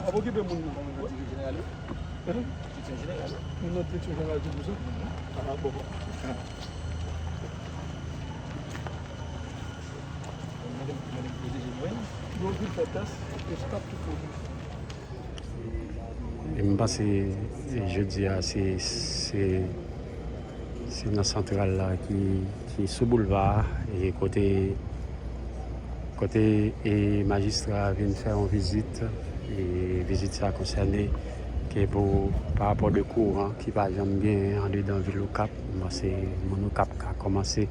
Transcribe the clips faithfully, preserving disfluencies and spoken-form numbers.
Ap okipe moun nan. Direksyon jeneral. Direksyon jeneral. Moun nan direksyon jeneral di pou sa. Ah, bon. Yo vin fè tès, yo stop tout moun. E m panse jodi a se, se, se nan santral la ki, ki sou boulva a, e kote, kote e majistra a vin fè yon vizit. E vizit sa konsène ke pou, pa rapò de kouran ki pa janm genyen andedan vil Okap, m panse moun Okap ka kòmanse,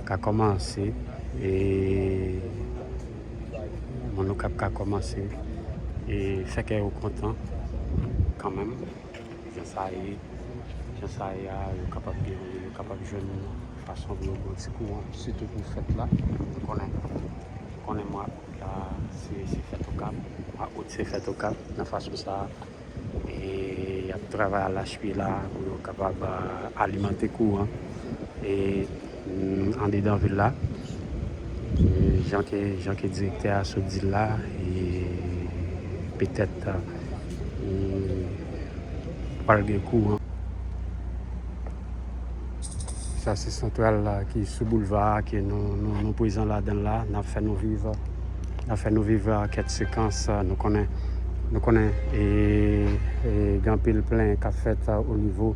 ka kòmanse, e moun Okap ka kòmanse, e fè kè yo kontan kanmenm. Jan sa ye, jan sa ye a, yo kapab gen, yo kapab jwenn fason pou yo gen yon ti kouran, sitou pou fèt la. Nou konnen, nou konnen mwa out la, se, se fèt Okap. Mwa out, se fèt Okap. Nan fason sa a, e y ap travay alachpye la pou yo kapab, a, alimante kouran. E, mm, andedan vil la, e, jan ke, jan ke direktè a sot di l la, e, petèt, e, pral gen kouran. Sa se santral la ki sou boulva a, ke nou, nou, nou prezan ladan l la. N ap fè nou viv, n ap fè nou viv, a, kèk sekans, a, nou konnen, nou konnen, e, e, gen anpil plenyen k ap fèt, a, o nivo,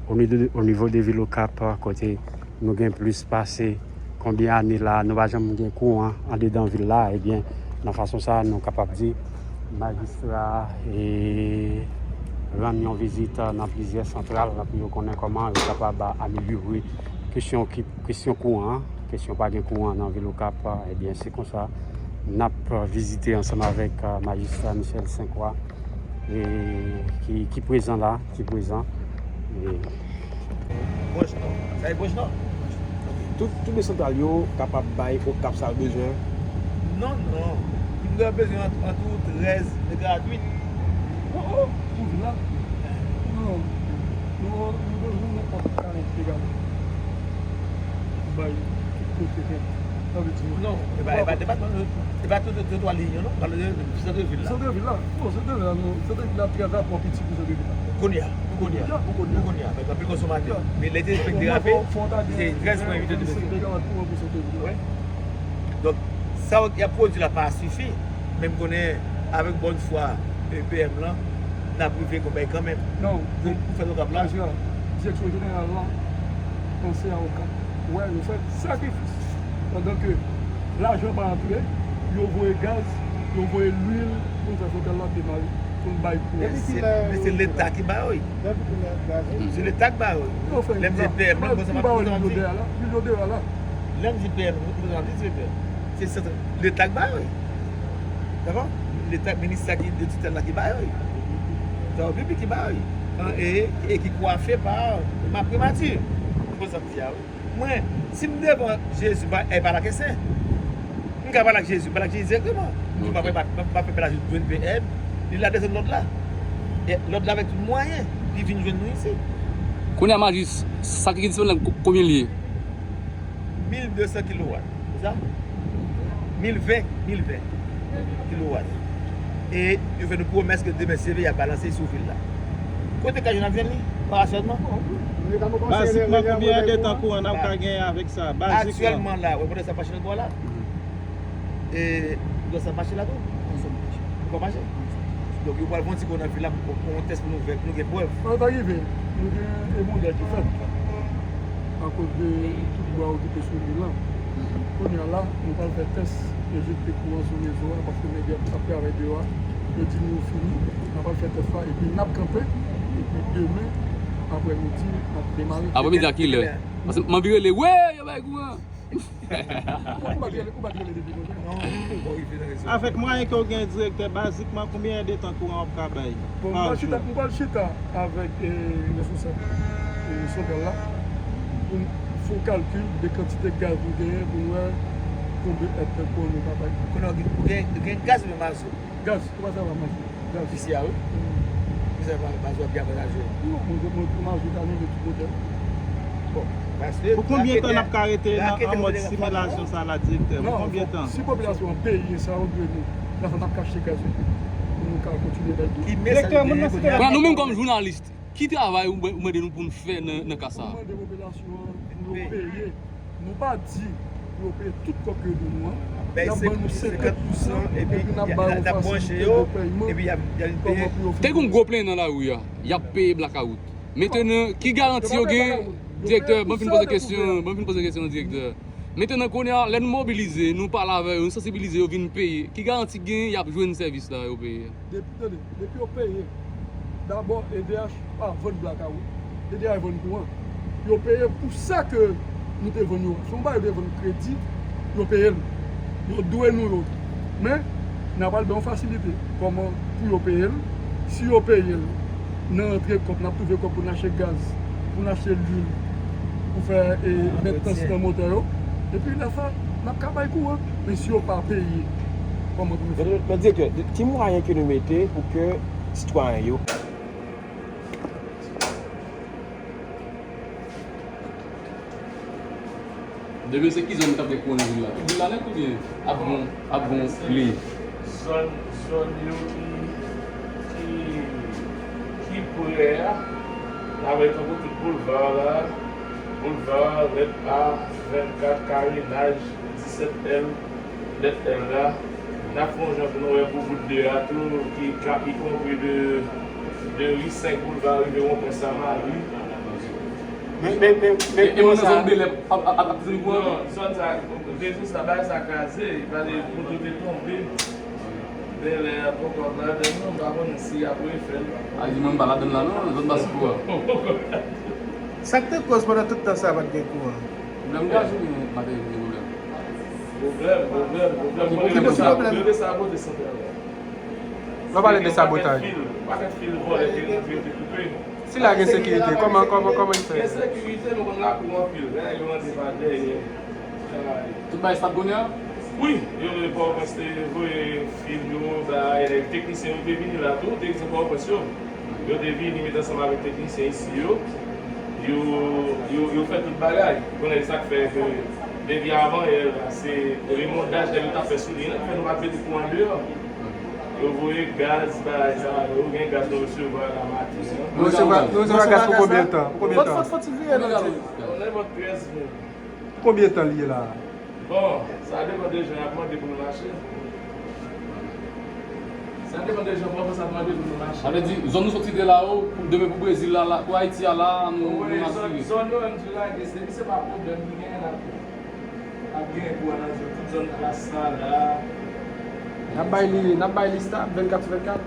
o nivo, o nivo de vil Okap, a, kote nou gen plis pase konbyen ane la, nou pa janm gen kouran andedan vil la, ebyen, nan fason sa a, nou kapab di, majistra, e, rann yon vizit, a, nan plizyè santral pou yo konnen kòman yo kapab, a, amelyore kesyon ki, kesyon kouran an, kesyon pa gen kouran nan vil Okap, a, ebyen, se konsa, n ap vizite ansanm avèk, a, majistra Michel Saint Croix, e, ki, ki prezan la, ki prezan. E, Branch nò. Sa e branch nò? Tout, tout de santral yo kapab bay Okap sa l bezwen? Non, non. M gen bezwen ant, ant trèz mega watt, wi. Oh, oh, pou vin la? Non. Nou, nou bezwen nenpòt karant mega watt. Bay tout kote, sa vle di non. Non, e pa, e pa depatman, e pa tout, tout, tout twa liy yo, non. Pale de sant vil la. Sant vil la. Non, sant vil la, non. Sant vil la trè rapò piti pou sant vil la. Kounye a, pou kounye a. Pou kounye a. Pou kounye a, avèk anpil konsomatè. Men lè te fèk derape, se trèz pwen uit yo te bezwen. Wi. Donk, sa y ap pwodui la pa sifi, men m konnen avèk bòn fwa E P M lan, n ap rive gon bagay kanmenm. Non. Pou, pou fè Okap la. Direksyon jeneral la panse a Okap. Wè, yo fè sakrifis. Pandan ke lajan pa antre, yo voye gaz, yo voye lwil pou n fè santral la demare, pou n bay kouran. Men se, men se Leta ki ba yo, wi. Se Leta ki ba yo, wi. Lè m di P M, nan konsa m ap, konsa m ap di. Lè m di P M, konsa m ap di, se Leta ki ba yo, wi. Dakò? Leta, minis sa ki de tutèl la ki ba yo, wi. Sa yo pipi ki ba yo, wi. E, e ki kwafe pa maprimati. Konsa m di a, wi. Mwen, si m devan Jezi, m pa, e pa la ke sen. M ka pale ak Jezi, m pale ak Jezi dirèkteman. M di, papa, m pa, m pa fè pale a jwenn P M, li la desann lòd la. E lòd la avèk tout mwayen, li vin jwenn nou isi. Kounye a, Majis, sa ki disponib la, ko-, konbyen li ye? Mil de san kilowat. Se sa? Mil ven, mil ven kilowat. E yo fè nou pwomès ke demen si Dye vle y ap balanse sou vil la. Kote k ap jwenn, ap jwenn li? Parasèlman. Bazikman, konbyen de tan kouran n ap ka genyen avèk sa? Bazikman. Aktyèlman la, w ap wè sa mache nan dwa la. E dwa sa mache la tou. Li pa mache. Donk, yo pral fè yon ti kou nan vil la pou, pou yon tès pou nou fè, pou nou gen prèv. Sa pa rive. Nou gen emonde ki fèt. Akoz de tout bwa yo kite sou vil la. Kounye a la, nou pral fè tès enjekte kouran sou rezo a, paske nèg yo ap travay deyò a. Yo di nou yo fini, n a pral fè tès la, epi n ap kanpe, epi demen, aprè midi, n ap demare. Aprè midi a kilè? Paske m anvi rele, wi, yo bay kouran. Ou pa t rele, ou pa t rele depi kounye a. Avèk mwayen ke w gen, direktè, bazikman, konbyen èdtan kouran w ap ka bay? Bon, m pral chita, m pral chita avèk, eh, responsab, eh, santral la pou n fè yon kalkil de kantite gaz nou genyen pou n wè konbyen èdtan kouran nou ka bay. Kounye a, ou gen, ou gen gaz oubyen mazo? Gaz, ou pa sa va mazo. Gaz. Isi a, wi. Isi a, mazo ap byen avantaje. Non, mwen, mwen, mwen, mazo ta nan tout kote. Bon, paske pou konbyen tan n ap ka rete nan, an mòd similasyon sa la, direktè? Pou konbyen tan? Si popilasyon an peye sa yo dwe nou, la sa n ap ka achte gaz pou nou ka kontinye bay tou. Direktè, moun nan site la. Bon, nou menm kòm jounalis, ki travay ou, ou mande nou pou n fè nan, nan ka sa a? Nou mande popilasyon an pou yo peye. Nou pa di pou yo peye tout kòb ke yo dwe nou an. Y ap ban nou senkant pousan, epi n ap ba yo fasilite de pèyman, kòman pou yo fè. Te gen yon gwo plenn nan lari a, y ap peye blakawout. Mentenan, ki garanti yo gen, direktè, ban m fin poze kesyon, ban m fin poze kesyon, direktè. Mentenan, kounye a, lè nou mobilize, nou pale avè yo, nou sansibilize yo vin peye, ki garanti gen y ap jwenn sèvis la yo peye a? Depi, tande, depi yo peye, dabò, E D H pa vann blakawout. E D H vann kouran. Yo peye pou sa ke nou te vann yo. Se yon bagay yo te vann kredi, yo peye l. Yo dwe nou yo. Men, n a pral ba yon fasilite. Kòman pou yo peye l? Si yo peye l, nan rantre kòb, n ap twouve kòb pou n achte gaz, pou n achte lwil, pou fè, e, mentnans nan motè yo. Epi lè sa, n ap ka bay kouran. Men si yo pa peye, kòman pou nou fè? Men, men, direktè, ki mwayen ke nou mete pou ke sitwayen yo. Demen se ki zòn ki t ap gen kouran nan vil la? Tout vil la nèt oubyen ap gon, ap gon liy? Zòn, zòn yo ki, ki, ki prè a, n ap wè tankou tout boulva la, boulva, lèt A, vennkat, karenaj, disèt L, lèt L la. N ap fè yon jan pou nou wè pou bout de a tou, ki ka, ki konpri de, de ri senk boulva rive wonpwen Samari. Men, men, men, men, e moun nan zòn Belè ap, ap, ap, ap jwenn kouran? Non, zòn sa, rezo sa, bagay sa kraze, pale poto te tonbe. Belè a poko ap ladann non, m pa konnen si y ap refè l. A, di mwen m pa ladann la non, zòn Bas Kouran. Sa k te koz pandan tout tan sa pa t gen kouran? Pwoblèm gaz oubyen materyèl ki gen pwoblèm? Pwoblèm, pwoblèm, pwoblèm. Ki pwoblèm sa? Yo te sabote santral la. Lè w pale de sabotaj. Pakèt fil, pakèt fil vòlè te rantre, yo te koupe. Si la gen sekirite, kòman, kòman, kòman y fè? Gen sekirite, nou konn lakou anpil. Lè yo rantre pa dèyè. Tout bagay stab kounye a? Wi, yo, Pòtoprens te voye fil yo, bay, teknisyen yo te vini la tou, teknisyen Pòtoprens yo. Yo te vini met ansanm avèk teknisyen isi yo. Yo, yo, yo fè tout bagay. Konnen sa k fè ke depi avan yè la, se remondaj nèg yo t ap fè sou liy lan ki fè nou pa t mete kouran deyò. Yo voye gaz, bagay sa yo, gen gaz nou resevwa la maten an. Nou resevwa, nou resevwa gaz pou konbyen tan? Pou konbyen tan? Fò, fò, fò ti vire nan ti. Nenpòt trèz minit. Pou konbyen tan li ye la? Bon, sa depann de jan y ap mande pou nou mache. Sa depann de jan pwofesè ap mande pou nou mache. Sa vle di, zòn nou soti de la o, pou demen pou Brezil la, la, pou Ayiti a la, nou, nou asire. Zòn yo menm tou lage, depi se pa pwoblèm ki genyen, n ap, n ap genyen kouran nan zòn, tout zòn plas sa la. N ap bay li, n ap bay li stab vennkat sou vennkat.